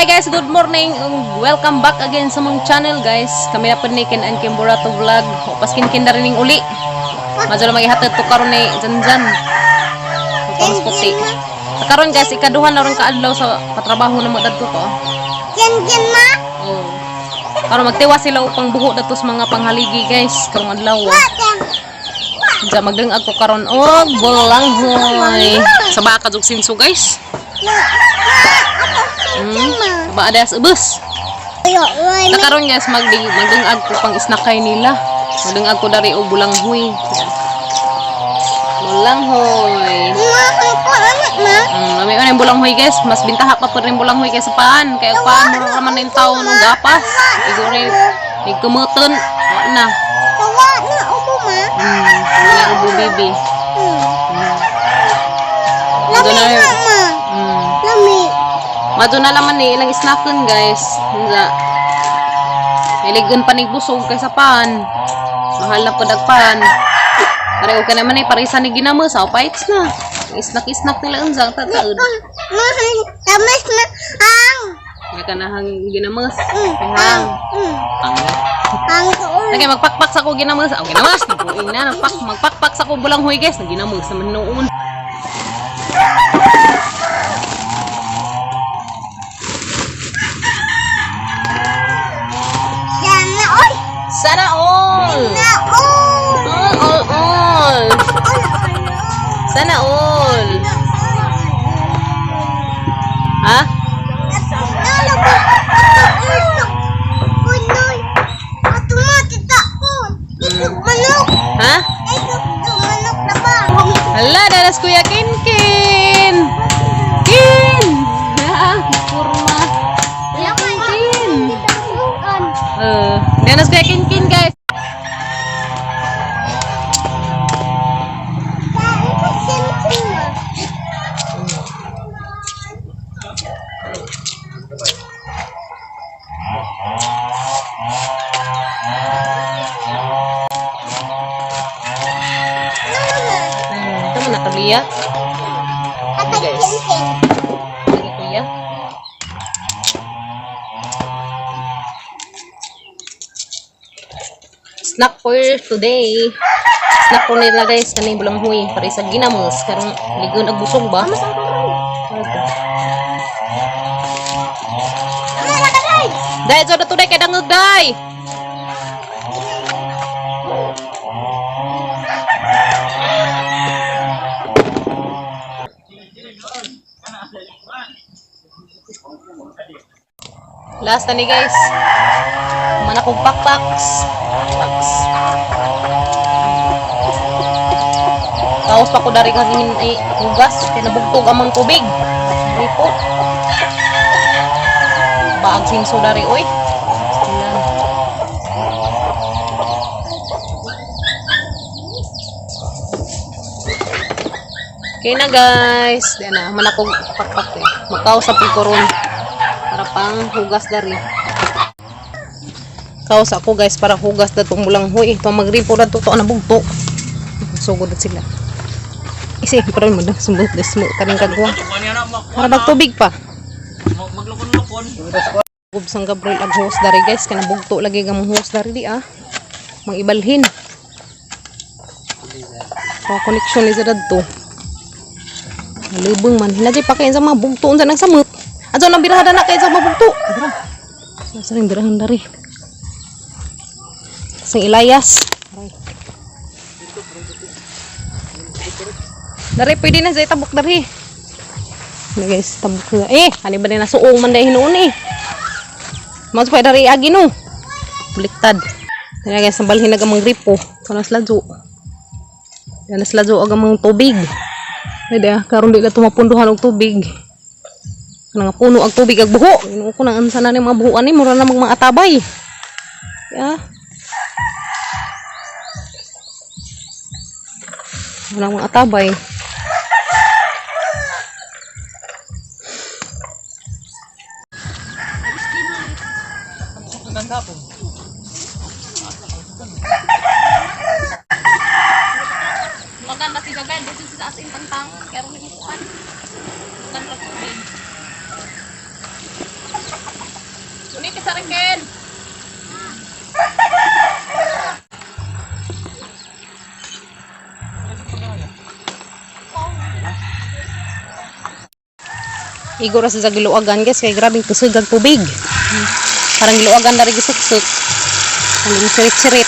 Hi guys, good morning. Welcome back again sa mong channel, guys. Kami na po ni Ken and Kimburato Vlog. Paskin kin na rin uli. Madyo lang magihatid to karon ni Janjan. Mas puti. Sa karon guys, ikaduha na ron kaadlaw sa patrabaho na mo dadto to. Jen jen ma. Oh. Karon magtiwa sila upang buho dato sa mga panghaligi, guys, karong adlaw. Diya magdangag ko karon og bulanghoy. Sa baka jug sinso, guys. Ma. Ma. Ato jen ma. Ba adas ubos. Ayo, oy. Sa karon guys, magdungag ko pang isnakay nila. Magdungag ko dari og bulanghoy. Bulanghoy. Ma, ang ko anak ma. Lami man yung bulanghoy, guys. Mas bintaha pa pa rin bulanghoy kaysa paan. Kaya paan mo raman na yung taon ng gapas. Igo rin, nagkumutan. Wa na. Tawa na ubo ma. Wala ubo, baby. Lami Doon na na ma. Lami. Madto na laman ni ilang snacken, guys. Unsa? Niligon pa ni busog kaysa pan. Mahal na padag pan. Pareho ka naman eh, parisa ni ginamos, aw paits na. Snack-snack nila unsa ang tataod. Ma, tamis na ang. Nga ka na hang ginamos. Hang. Ang. Ang ko. Lagi magpakpak sa ko ginamos. Aw ginamos, nabuing na magpakpak sa ko bulanghoy, guys, ginamos naman noon. Sana oy. Sana all. Na oy. All, all, all. Sana all. Ha? Ha? Hala, dalas Kuya Kin Kin! Kin! Ah, kurma. Kuya Kin Kin! Dalas Kuya Kin Kin, guys. Ito mo nakabiya. Guys. Lagi, Kuya. Snack for today. Snack ko nila, guys, kaning bulanghoy para sa ginamos karong ligon ag busog ba. Dai, so today kay dangog dai. Last na ni, guys. Man akong pakpaks. Paks. Taos pa ko dari kagin ay hugas kay nabugtog amang tubig. Ay po. Baag sinso dari oy. Ayan. Okay na, guys. Diyan na, man akong pakpak eh. Magkaos sa pulkoron para pang hugas dari. Kaos ako, guys, para hugas na itong bulanghoy. Ito magripo na to na bugto. Sugod na sila. Isi, parang mo na sumbot des mo kaning kagwa. Para magtubig pa. Maglukon-lukon. Gub San Gabriel ag host dari, guys, kana bugto lagi gamong host dari di ah. Mangibalhin. So, connection ni sa dadto. Malubong man. Hinajay pa kayo sa mga bugto unsa nang samot. Adto nang birahan na kayo sa mga bugto. Bira. Sa ring birahan dari. Sa Elias. Dari pwede na sa itabok dari. Ano guys, tabok na. Eh, ano ba na nasuong man dahil noon eh. Mas pa dari agi no. Buliktad. Kaya guys, ang balhin ang mga gripo. Ito na sila jo. Yan na sila jo ang mga tubig. Pwede ah, karon di na tumapunduhan og tubig. Nga puno ang tubig ag buho. Ginoo ko nang unsa na ni mga buho ani, mura na mag mga atabay. Ya. Mura mga atabay. Makan si gagan dito sa asin tangtang karon ni kuan. Makan ra tubig. Igo ra sa giluagan, guys, kay grabing kusog ang tubig. Parang giluagan na rin gisuksok. Ang sirit-sirit.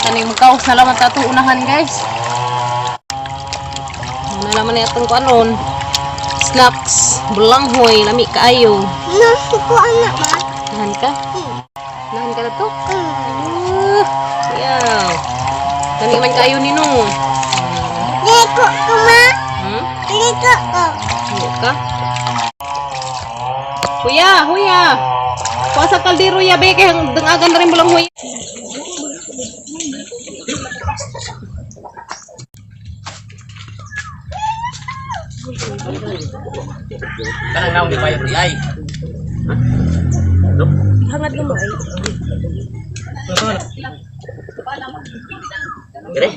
Ano yung magkaos na laman tato unahan, guys. Ano naman na itong kanon. Snacks, bulanghoy, lami kaayo. Nasi ko anak ba? Nahan ka? Nahan ka na to? Yaw. Lami man kaayo ni no. Liko ko ma. Liko ko. Hindi ka? Kuya, huya. Kuha sa kaldero ya, be. Kaya dangagan na rin bulanghoy. Kanang naong di pa yung ay. Hangad mo ay. Dire.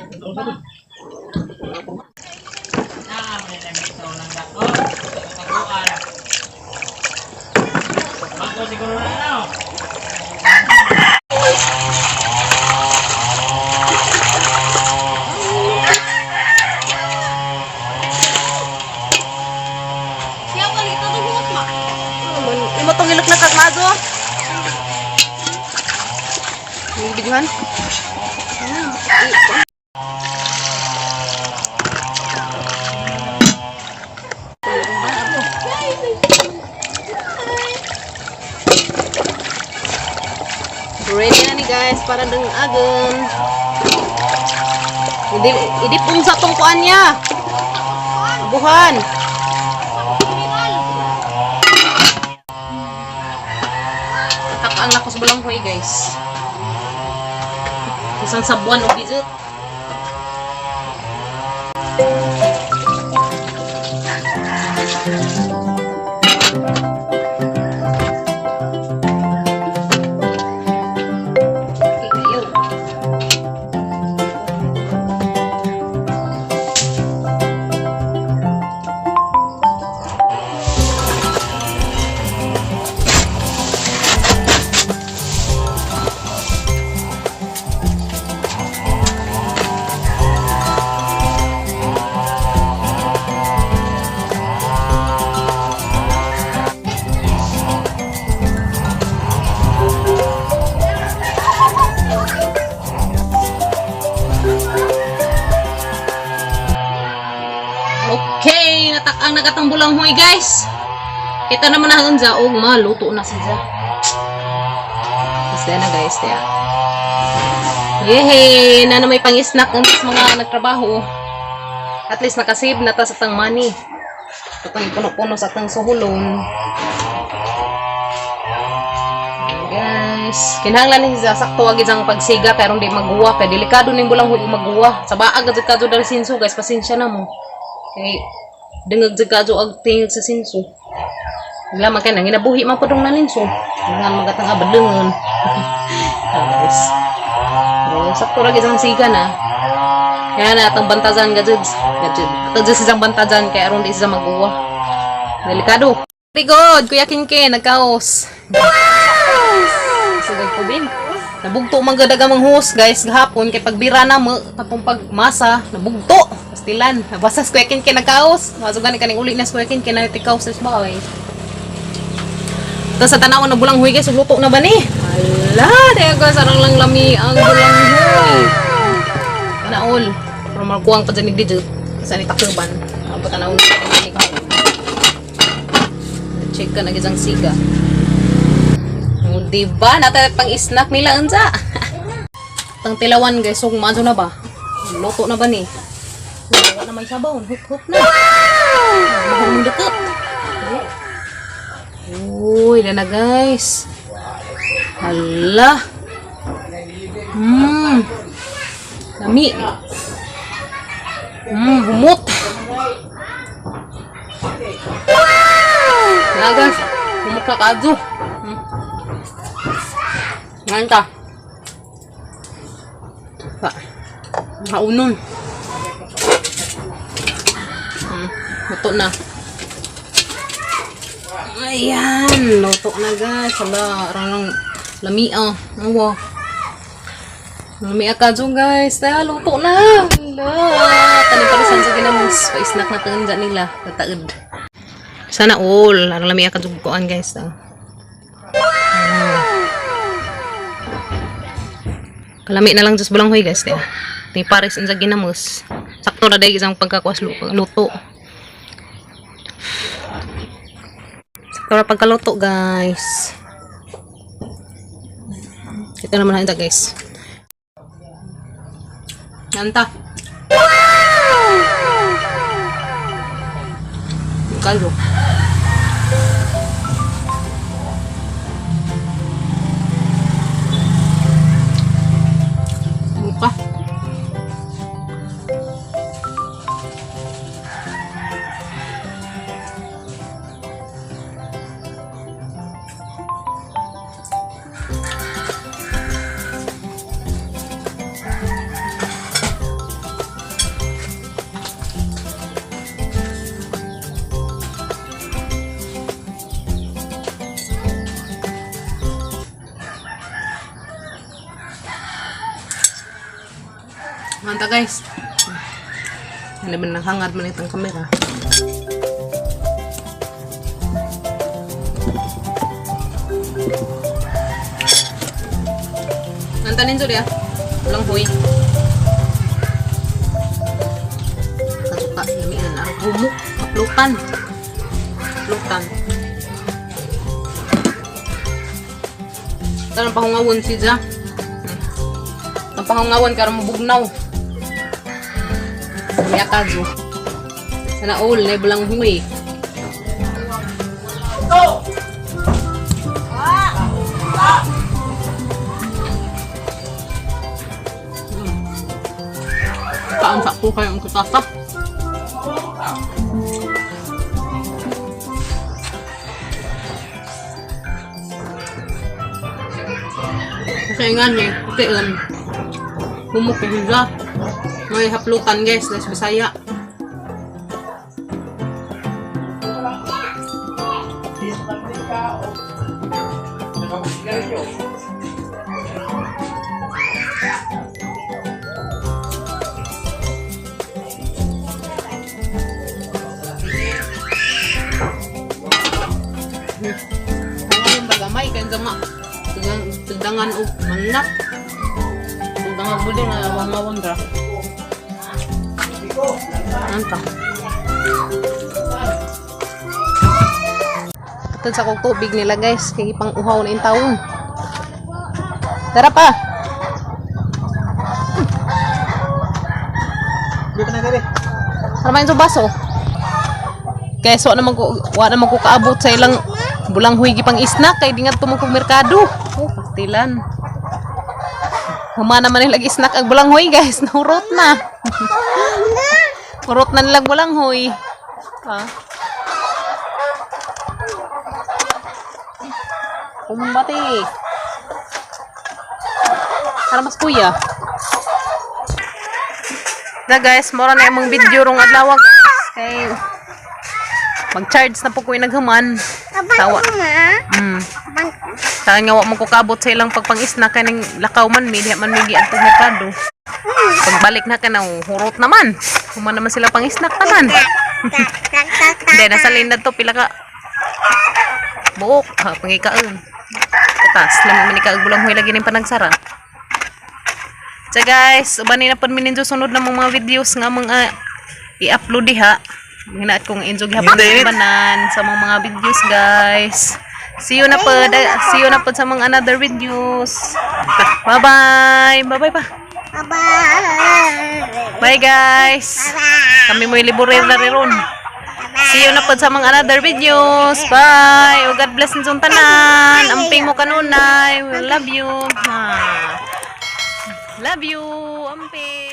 Imo tong ilok na kagmazo. Yung videohan? Ready na ni guys para dang agon. Idi idipong sa tong kuan niya. Buhan. Tak ang lakos bulanghoy, guys. Isang sabuan og dessert. Okay, kayo. Okay, natakang nagatang bulanghoy, guys. Kita naman na hanggang og maluto na siya. Basta na, guys, tiya. Yehey, na na may pang-snack ang mga nagtrabaho. At least nakasave na ta sa tang money. Ito puno-puno sa tang suhulon. Ayan, guys, kinahanglan ni siya sakto agad ang pagsiga kay aron di maguwa kay delikado ning bulanghoy ug maguwa. Sa baag agad kadto dali sinso, guys, pasensya na mo. Kay dengeg jud kadto ag tingog sa sinso. Wala man kay nanginabuhi man pud na ninso. Nga magatang abadlengon. Guys. Pero sakto ra gid ang siga na. Kaya na atong bantazan gajud. Gajud. Ato jud siyang bantazan kay aron di siya maguwa. Delikado. Very good, Kuya Kinkin, nagkaos. Sugay ko bin. Nabugto man gud ang host, guys, gahapon kay pagbira na mo katong pagmasa, nabugto. Pastilan, nabasa si Kuya Kinkin nagkaos. Masugan ni kaning uli na si Kuya Kinkin na tikaw sa bahay. Tapos sa tanawan na bulanghoy, guys, luto na ba ni? Ala, dahil guys, arang lang lami ang bulanghoy. Panaol. Pero magkuwang pa dyan ni Digit. Kasi ni Takuban. Ang patanaon na ni kahapon. Check ka na gizang siga. O, diba? Nata pang snack nila unsa. Tang tilawan, guys, so maso na ba? Luto na ba ni? Wala na may sabaw, hook-hook na. Mahong dikit. Uy, na guys. Hala. Lami. Humot. Wala, guys. Humot ka kadyo. Ngayon ka. Pa. Haunon. Luto na. Ayan, luto na, guys. Hala, rangang Lamia. Awa. Lamia ka dyan, guys. Taya, luto na. Hala. Tanim parisan sa ginamos. Pa-snack na taon dyan nila. Tataod. Sana all. Ano lamia ka dyan kuan, guys. Ah. Kalami na lang just bulanghoy, guys. Diya. Ni pares ang sa ginamos. Sakto na dahil isang pagkakuas luto. Sakto na pagkaluto, guys. Ito naman na guys. Nanta. Kaldo. Muka. Manta, guys. Ano ba nakangad man itong kamera? Nanta ninyo dia. Walang huy. Kasuka, lamian ang humok. Kaplutan. Kaplutan. Ito ang pahungawon si Ja. Ang pahungawon karon mabugnaw. Miyakazu. Sana all, na bulang huy. Kaan sa ko kayo ang kutasa. Kasi nga ni, okay yun. Humok yung siya. May haplutan, guys, das Bisaya. Ang bagamay kay nga tigangan og mannak. Tigangan buli nga wangawon ra. Anta. Katod sa kong tubig nila, guys, kay pang uhaw na intawon. Tara pa. Di pa na gabi. Para main sa baso. Guys, wa naman ko kaabot sa ilang bulang huy pang isna kay di nga tumong kog merkado. Oh, pastilan. Huma naman nila snack ang bulang huy, guys. Nahurot na. Hurot na nilang bulang huy. Ha? Kumbati. Para mas kuya. Na guys, mora na imong video rong adlaw, guys. Kay mag-charge na po ko yung naghuman. Abang Tawa. ko ma. Abang ko. Saan nga wa mo ko kaabot sa ilang pagpang-isna kay ning lakaw man mi, diha man mi giadto merkado. Pagbalik na ka na, hurot naman. Human naman sila pang-snack tanan. Tak, tak, tak, tak. Hindi, nasa lindad to pila ka buok, ha, pangikaon. Tatas, lami man ikaag bulang huy lagi ning panagsara. So guys, ubanin na pud mi ninyo sunod na mga videos nga mga i-upload diha. Hinaat kong enjoy gihapon sa ubanan sa mga videos, guys. See you na pod, see you na pod sa mga another videos. Bye-bye. Bye-bye pa. Bye-bye. Bye, guys. Bye-bye. Kami mo'y libre na ron. See you na pod sa mga another videos. Bye. O God bless ninyong tanan. Amping mo kanunay. We love you. Ha. Love you. Amping.